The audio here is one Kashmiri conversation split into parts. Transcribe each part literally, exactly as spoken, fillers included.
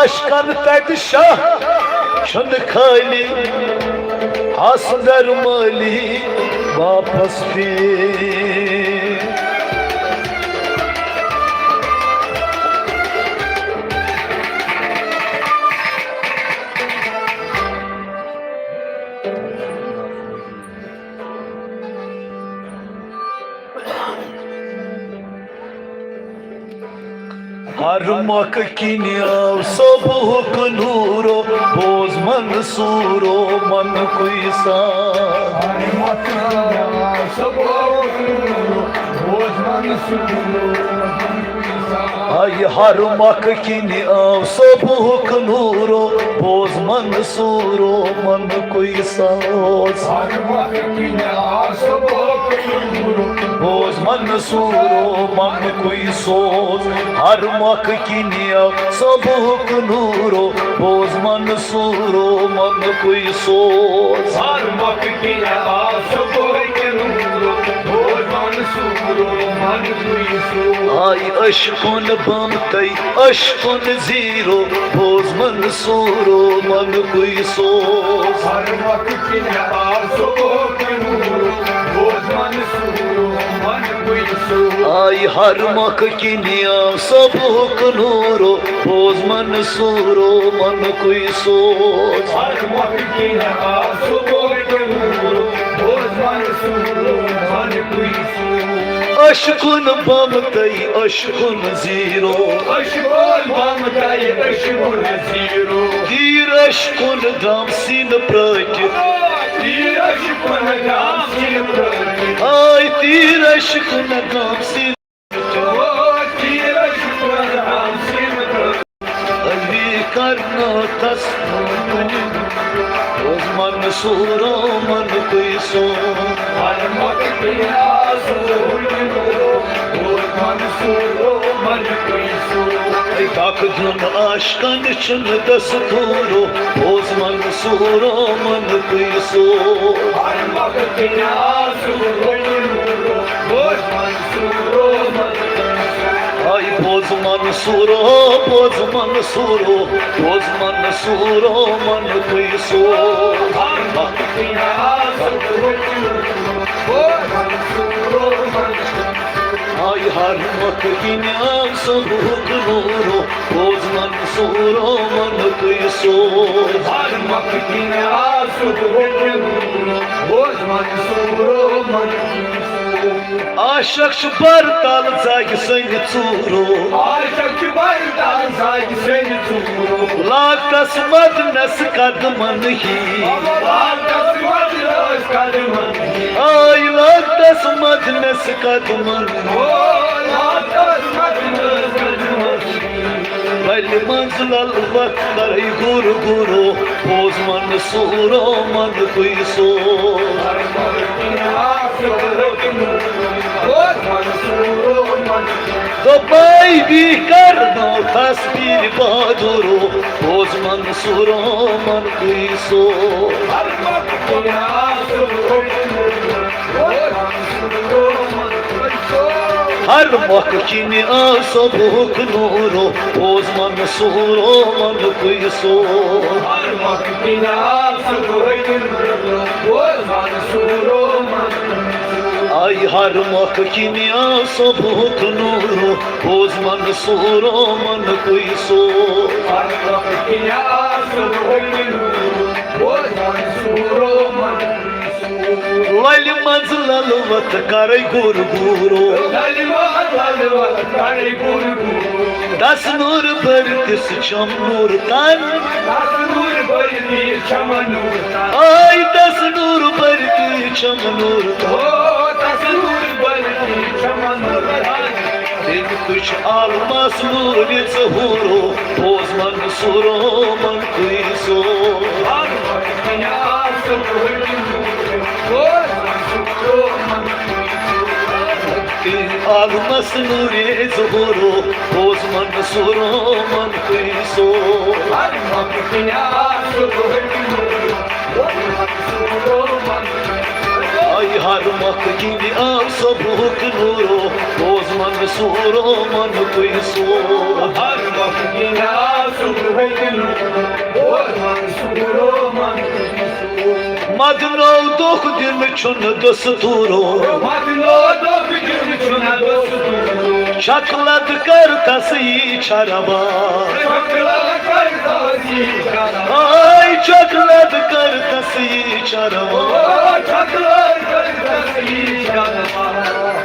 عشقن تتہِ شاہ چھُنہٕ خٲلی، اصغر مٲلی واپس پھیر۔ ہر مۄکھٕ کِنۍ آو صبحُک نوٗرو، بوز منصوٗرو منقُے ساز۔ ہر مۄکھٕ کِنۍ آو صبحُک نوٗرو، بوز منصوٗرو منقُے ساز۔ آے ہر مۄکھٕ کِنۍ آو صبحُک نوٗرو، بوز منصوٗرو منقُے ساز۔ ہر مۄکھٕ کِنۍ آو صبحُک نوٗرو، بوز منصوٗرو منقُے سوز۔ ہر مۄکھٕ کِنۍ آو صبحُک نوٗرو، بوز منصوٗرو منقُے سوز۔ ہر مۄکھٕ کِنۍ آو صبحُک نوٗرو، بوز منصوٗرو منقُے سوز۔ آے عشقُن بم تہٕ عشقُن زیٖرو، بوز منصوٗرو منقُے سوز۔ ہر مۄکھٕ کِنۍ آو صبحُک نوٗرو، بوز منصوٗرو منقُے سوز۔ آے ہر مۄکھٕ کِنۍ آو صبحُک نوٗرو، بوز منصوٗرو منقُے سوز۔ ہر مۄکھٕ کِنۍ آو صبحُک نوٗرو، بوز منصوٗرو منقُے سوز۔ عشقُن بم تہٕ عشقُن زیٖرو۔ عشقُن بم تہٕ عشقُن زیٖرو۔ تیٖر عشقُن گام سیٖنہٕ پرٛٲٹِتھ۔ تیٖر عشقُن گام سیٖنہٕ پرٛٲٹِتھ۔ آے تیٖر عشقُن گام سیٖنہٕ۔ او تیٖر عشقُن گام سیٖنہٕ پرٛٲٹِتھ۔ علی کرنو تس بوز منصوٗرو منقُے سوز۔ ہر مۄکھٕ کِنۍ آو صبحُک نوٗرو، بوز منصوٗرو منقُے سوز۔ اے دَکہٕ دیُن عاشقن چھُنہٕ دستوٗرو، بوز منصوٗرو منقُے سوز۔ ہر مۄکھٕ کِنۍ آو صبحُک نوٗرو، بوز منصوٗرو منقُے سوز۔ آے بوز منصوٗرو، بوز منصوٗرو، بوز منصوٗرو منقُے سوز۔ ہر مۄکھٕ کِنۍ آو صبحُک نوٗرو، بوز منصوٗرو منقُے سوز۔ آے ہر مۄکھٕ کِنۍ آو صبحُک نوٗرو، بوز منصوٗرو منقُے سوز۔ ہر مۄکھٕ کِنۍ آو صبحُک نوٗرو، بوز منصوٗرو منقُے سوز۔ عاشق چھُ بر تل زاگہِ سٕنٛدِ ژوٗرو۔ عاشق چھُ بر تل زاگہِ سٕنٛدِ ژوٗرو۔ لاگتس مدنس قدمن ہی۔ لاگتس مدنس قدمن ہی۔ آے لاگتس مدنس قدمن۔ او لاگتس مدنس قدمن۔ بلہِ منٛز لل وقت کرے گُر گُرو، بوز منصوٗرو منقُے سوز۔ دوٚپمَے بی کرنو تسبیٖح بہادُرو، بوز منصوٗرو منقُے سوز۔ ہر مۄکھٕ کِنۍ آو صبحُک نوٗرو، بوز منصوٗرو منقُے سوز۔ ہر مۄکھٕ کِنۍ آو صبحُک نوٗرو، بوز منصوٗرو منقُے سوز۔ آے ہر مۄکھٕ کِنۍ آو صبحُک نوٗرو، بوز منصوٗرو منقُے سوز۔ ہر مۄکھٕ کِنۍ آو صبحُک نوٗرو، بوز منصوٗرو منقُے سوز۔ للہِ منٛز للوت کرے گُر گُرو۔ للہِ منٛز للوت کرے گُر گُرو۔ دس نوٗر بٔرتِس چھم نوٗر تن۔ دس نوٗر بٔرتِس چھم نوٗر تن۔ آے دس نوٗر بٔرتِس چھم نوٗر تن۔ او دس نوٗر بٔرتِس چھم نوٗر تن۔ تٔمۍ تُج عالمس نوٗرِ ظہوٗرو، بوز منصوٗرو منقُے سوز۔ عالمس نوٗرِ ظہوٗرو، بوز منصوٗرو منقُے سوز۔ آے ہر مۄکھٕ کِنۍ آو صبحُک نوٗرو، بوز منصوٗرو منقُے سوز۔ ہر مۄکھٕ کِنۍ آو صبحُک مدنو دۄکھ دِنہٕ چھُنہٕ دستوٗرو۔ چھکلد کر تس یی چھا روا۔ آے چھکلد کر تس یی چھا روا۔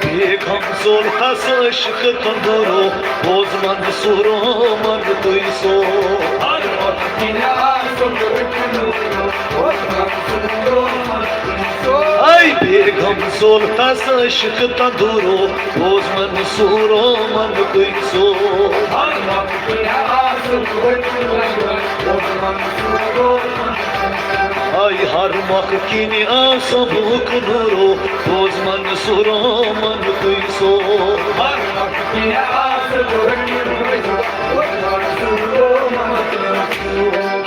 بیگم زول تس عشق تندورو۔ بوز منصورو من تُے سو۔ اے بیگم زول تس عشق تندورو۔ بوز منصورو من تُے سو۔ اے ہر مۄکھ کِنۍ آسہٕ بُک نورو۔ بوز منصورو من تُے سو۔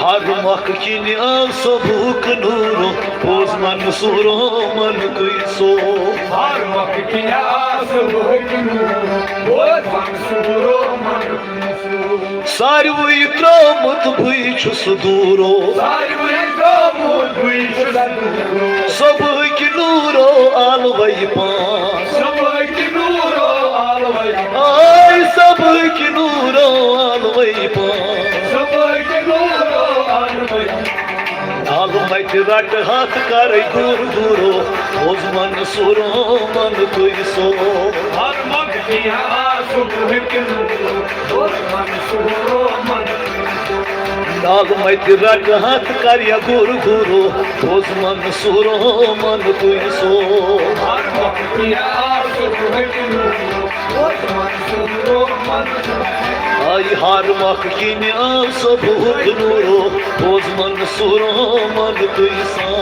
ہر مۄکھ کِنۍ آسہٕ بُک نورو۔ بوز منصورو من تُے سو۔ ساروٕے ترٛوومُت بٕے چھُس دوٗرو۔ صبحٕکۍ نوٗرو آلوَے پان۔ آے صبحٕکۍ نوٗرو آلوَے پان۔ آلہٕ مَتہِ رَٹہٕ ہَتھ کَرَے گُر گُرو۔ بوز منصورو من تُے سو۔ آلہٕ مَتہِ رَٹہٕ ہَتھ کَر یا گُر گُرو۔ بوز منصورو من تُے سو۔ آے ہر مۄکھ کِنۍ آسہٕ بُک نورو۔ بوز منصورو من تُے سو۔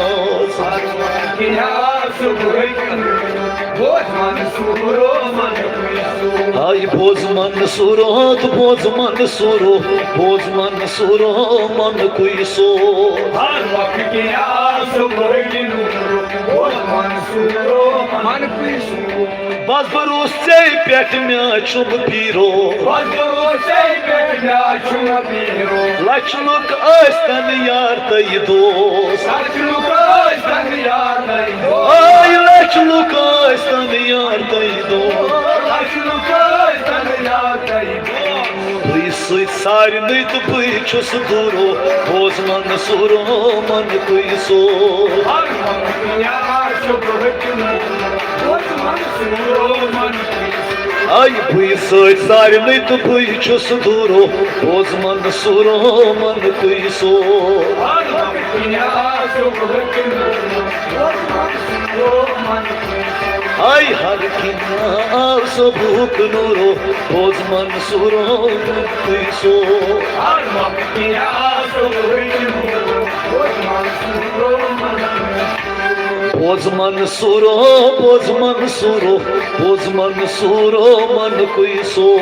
آے بوز منصورو، بوز منصورو، بوز منصورو من تُے سو۔ بس بروس ژے پٮ۪ٹھ مےٚ چھُم پیٖرو۔ لَچھ لُکھ ٲسۍتَن یار تہٕ یہِ دوس۔ آے لَچھ لُکھ ٲسۍتَن یار تہٕ یہِ دوس۔ بٕے سۭتۍ سارنٕے تہٕ بٕے چھُس دوٗرو۔ بوز منصورو من تُے سو۔ آے بٕے سۭتۍ سارنٕے تہٕ بٕے چھُس دوٗرو۔ بوز منصورو من تُے سو۔ آے ہر کِنۍ آسہٕ بُک نورو۔ بوز منصورو من تُے سو۔ بوز منصورو، بوز منصورو، بوز منصورو من تُے سو۔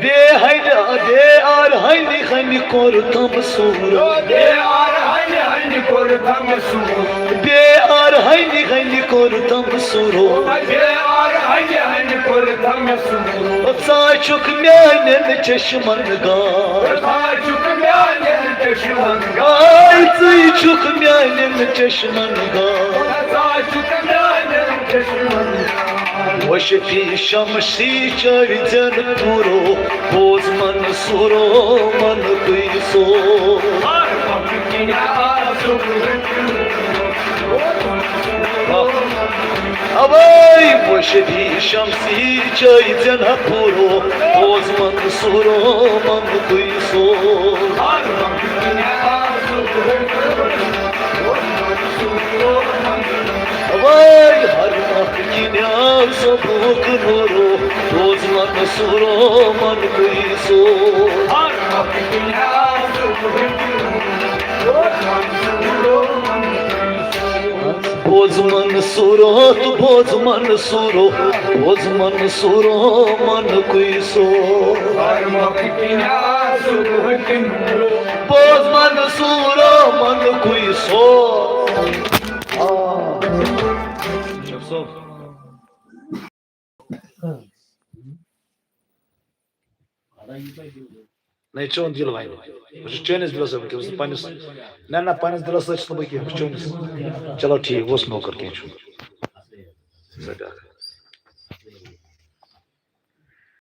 بے ہنہِ، بے آر ہنہِ ہنہِ کوٚر تم سوٗر۔ بے آر ہنہِ ہنہِ کوٚر تم سوٗرو۔ ژٕ چھُکھ میانٮ۪ن چشمن گاش۔ آے ژٕے چھُکھ میانٮ۪ن چشمن گاش۔ وشفی شمسی چڑھ جن پورو۔ بوز منصورو من تُے سو۔ اوے وشفی شمسی چڑھ جن پورو۔ بوز منصورو من تُے سو۔ وٲے ہر اکھ کِنۍ آو سۄ بُک نورو۔ بوز منصورو من تُے سو۔ بوز منصورو تہٕ بوز منصورو، بوز منصورو من تُے سو۔ بوز منصورو من تُے سو۔ آ۔ نہ، چون دِل وَنہِ۔ بہٕ چھُس چٲنِس دِلَس سۭتۍ وٕنکیٚس، پنٛنِس، نہ، نہ، پنٛنِس دِلَس سۭتۍ چھُس نہٕ بہٕ کینٛہہ، بہٕ چھُس چٲنِس۔ چلو ٹھیٖک، اوس نوکر، کینٛہہ چھُنہٕ۔ سۄ بیٛاکھ۔